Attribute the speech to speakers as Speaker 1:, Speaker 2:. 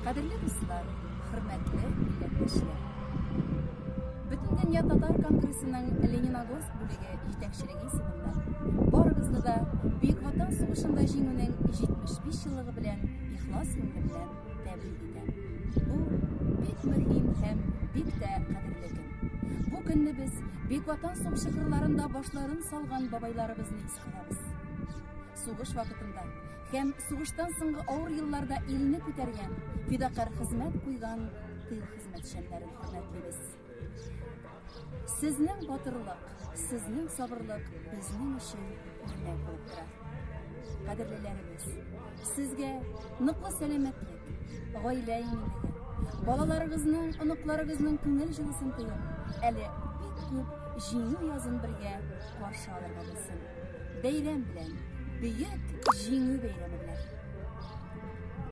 Speaker 1: Кадерле дуслар, хөрмәтле милләттәшләр! Бөтендөнья татар конгрессының Лениногорск бүлеге җитәкчелеге исеменнән барыгызны да Бөек Ватан сугышында җиңүнең 75 еллыгы белән ихлас күңелемнән тәбрик итәм. Бу бик мөһим һәм бик тә кадерле көн. Бу көнне без Бөек Ватан сугышы кырларында башларын салган бабайларыбызны искә алабыз. Сугыш вакытында һәм сугыштан соңгы авыр елларда илне күтәргән, фидакарь хезмәт куйган тыл хезмәтчәннәрен хөрмәтлибез. Сезнең батырлык, сезнең сабырлык безнең өчен үрнәк булып тора. Кадерлеләребез, сезгә ныклы сәламәтлек, гаилә иминлеге, балаларыгызның, оныкларыгызның күңел җылысын тоеп, әле бик күп җиңү язын бергә каршы алырга булсын. Бәйрәм белән, бөек җиңү бәйрәме белән!